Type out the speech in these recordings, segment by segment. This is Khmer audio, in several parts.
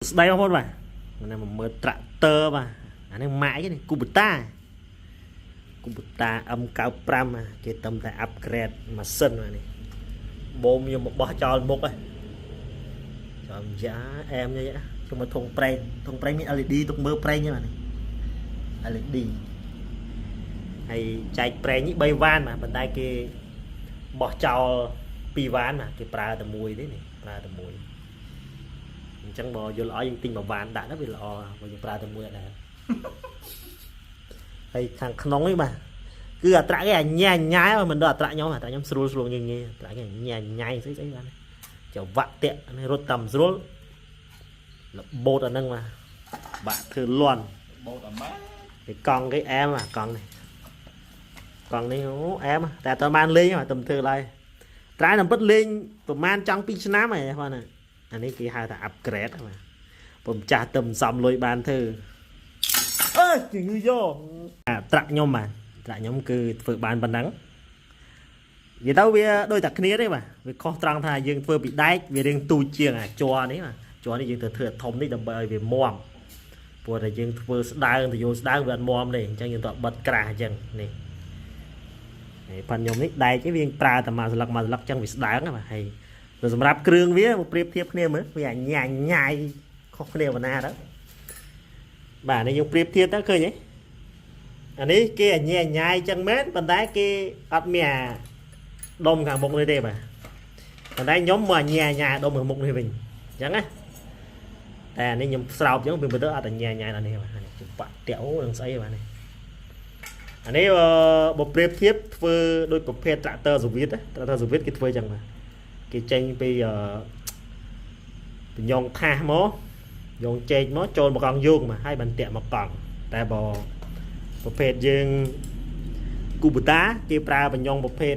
ស្ដីបងប្អូនបាទនេះមកមើលត្រាក់ទ័របាទអានេះម៉ាកអីនេះគូបតាគូបតា M95 បាទគេតំតែ upgrade ម៉ាស៊ីនបាទនេះបូមយកមកបោះចោលមុខហ៎ចាំយ៉ាអែមយ៉ាខ្ញុំមកធុងប្រេងធុងប្រេងមាន LED ទុកមើលប្រេងហ្នឹងបាទនេះ LED ហើយចែកប្រេងនេះ3វ៉ានបាទប៉ុន្តែគេបោះចោល2វ៉ានបាទគេប្រើតែមួយទេនេះប្រើតែមួយអញ្ចឹងបើយល់ឲ្យយើងទិញមួយវ៉ានដាក់ទៅវាល្អបើយើងប្រើតែមួយអត់ដែរ ហើយខាងក្នុងនេះបាទគឺអាត្រាក់គេអញ្ញាញ៉ាយមិនដល់អាត្រាក់ខ្ញុំអាត្រាក់ខ្ញុំស្រួលស្រួលងាយងាយអាត្រាក់គេអញ្ញាញ៉ាយស្អីស្អីបាទចវៈតាក់នេះរត់តាមស្រួលរបូតអាហ្នឹងបាទបាក់ធ្វើលន់ បូតអាម៉ា គេកង់គេអែមអាកង់នេះកង់នេះអូអែមតែអត់បានលេងតែធ្វើឡើយត្រាយតាមពិតលេងប្រហែលចង់2ឆ្នាំហើយបាទណាអានេះគេហៅថា upgrade បាទពុំចាស់ទៅសំលុយបានធ្វើអើយជំងឺយកអាត្រាក់ខ្ញុំបាទត្រាក់ខ្ញុំគឺធ្វើបានប៉ុណ្ណឹងនិយាយទៅវាដូចតែគ្នាទេបាទវាខុសត្រង់ថាយើងធ្វើពីដែកវារៀងទូចជាងអាជ័រនេះបាទជ័រនេះយើងត្រូវធ្វើឲ្យធំនេះដើម្បីឲ្យវាមាំ ព្រោះតែយើងធ្វើស្ដើងទៅយល់ស្ដើងវាអត់មាំទេអញ្ចឹងយើងត្រូវបិទក្រាស់អញ្ចឹងនេះហើយប៉ាន់ខ្ញុំនេះដែកឯងវាប្រើតែមួយស្លឹកមួយស្លឹកអញ្ចឹងវាស្ដើងហ្នឹងបាទហើយទៅសម្រាប់គ្រឿងវាមកប្រៀបធៀបគ្នាមើលវាអញ្ញាញ៉ៃខុសគ្នាប៉ុណ្ណាទៅបាទនេះយើងប្រៀបធៀបទៅឃើញទេអានេះគេអញ្ញាញ៉ៃអញ្ចឹងមែនប៉ុន្តែគេអត់មានអាដុំខាងមុខនេះទេបាទប៉ុន្តែខ្ញុំមកអញ្ញាញ៉ៃដុំខាងមុខនេះវិញអញ្ចឹងណា តែអានេះខ្ញុំស្រោបអញ្ចឹងវាមើលទៅអត់តែញ៉ែញ៉ែដល់នេះបាទនេះជបាក់តាក់អូនឹងស្អីបាទនេះអានេះបើប្រៀបធៀបធ្វើដូចប្រភេទត្រាក់ទ័រសូវៀតត្រាក់ទ័រសូវៀតគេធ្វើអញ្ចឹងបាទគេចេញពីអឺបញ្ញងថាសមកយកចេកមកចូលមកកង់យោងបាទហើយបានតាក់មកកង់តែបើប្រភេទយើងគូបតាគេប្រើបញ្ញងប្រភេទ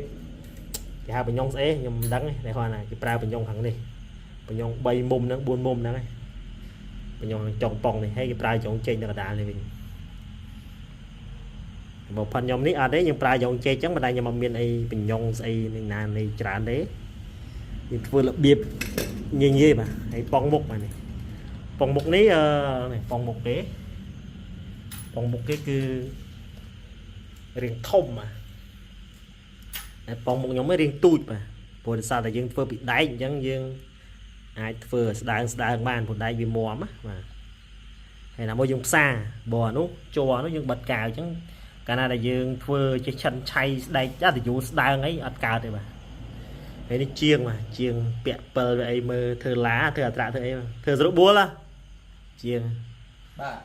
គេហៅបញ្ញងស្អីខ្ញុំមិនដឹងទេតែគាត់ណាគេប្រើបញ្ញងខាងនេះបញ្ញង3មុំហ្នឹង4មុំហ្នឹងឯង បញ្ញងចុងប៉ុងនេះហើយគេប្រើចុងចេកនៅកណ្ដាលនេះវិញបើផាន់ខ្ញុំនេះអត់ទេយើងប្រើចុងចេកចឹងមិនដែលខ្ញុំអត់មានអីបញ្ញងស្អីនេះណានេះច្រើនទេយើងធ្វើរបៀបងាយងាយបាទហើយប៉ុងមុខបាទនេះប៉ុងមុខនេះអឺនេះប៉ុងមុខគេប៉ុងមុខគេគឺរៀងធំបាទតែប៉ុងមុខខ្ញុំនេះរៀងទូចបាទព្រោះដោយសារតែយើងធ្វើពីដែកអញ្ចឹងយើងអាចធ្វើឲ្យស្ដើងស្ដើងបានព្រោះដែកវាមាំណាបាទ ហើយណាមួយយើងផ្សារបើអានោះជ័រនោះយើងបិទកាវអញ្ចឹងកាលណាដែលយើងធ្វើចេះឆិនឆៃស្ដែកអត់ទៅយូរស្ដើងអីអត់កើតទេបាទហើយនេះជាងបាទជាងពាក់ពិលវាអីមើលធ្វើឡាធ្វើអត្រាធ្វើអីធ្វើស្រួលបួលហ៎ជាង បាទ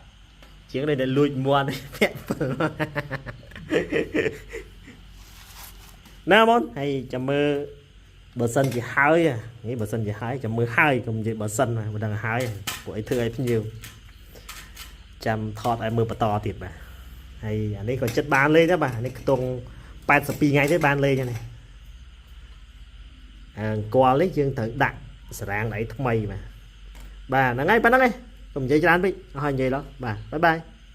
ជាងនេះដែលលួចមន់ពាក់ពិលណាបងហើយចាំមើលបើសិនជាហើយនេះបើសិនជាហើយចាំមើលហើយកុំនិយាយបើសិនបាទមិនដឹងហើយពួកអីធ្វើឲ្យភ្ញៀវ ចាំថតឲ្យមើលបន្តទៀតបាទហើយអានេះក៏ចិត្តបានលេងដែរបាទអានេះខ្ទង់82ថ្ងៃទេបានលេងហ្នឹងអាអង្គលនេះយើងត្រូវដាក់សារាងដៃថ្មីបាទបាទហ្នឹងហើយប៉ុណ្្នឹងឯងកុំនិយាយច្រើនពេកអស់ហើយនិយាយឡោះបាទ bye bye.